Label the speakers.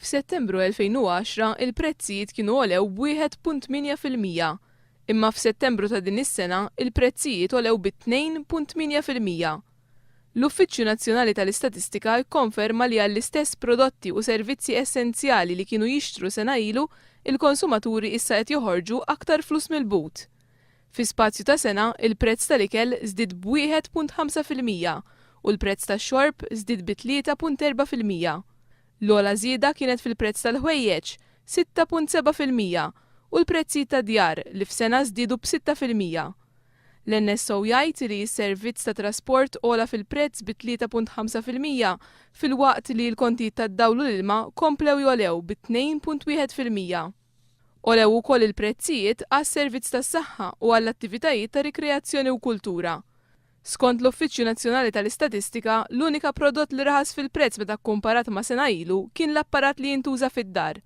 Speaker 1: F'Settembru 2010 il-prezzijiet kienu għolew b'1.8%, imma f'Settembru ta' din is-sena il-prezzijiet għolew bi 2.8%. L-Uffiċċju Nazzjonali tal-Istatistika kkonferma li għall-istess prodotti u servizzi essenzjali li kienu jixtru sena ilu, il-konsumaturi issa qed joħorġu aktar flus mill-but. Fi spazju ta' sena, il-prezz tal-ikel żdied b'1.5% u l-prezz tax-xorb żdied bi 3.4%. L-ogħla żieda kienet fil-prezz tal-ħwejjeġ, 6.7%, u l-prezzijiet tad-djar li f'sena żdiedu b'6%. L-NSO jgħid li s-servizz ta' trasport ogħla fil-prezz bi 3.5% filwaqt li l-kontijiet tad-dawl u l-ilma komplew jogħlew bi 2.1%. Għolew ukoll il-prezzijiet għas-servizz tas-saħħa u għall-attivitajiet ta' rikreazzjoni u kultura. Skont l-Uffiċċju Nazzjonali tal-Istatistika, l-unika prodott li raħas fil-prezz meta kkumparat ma' sena ilu kien l-apparat li jintuża fid-dar.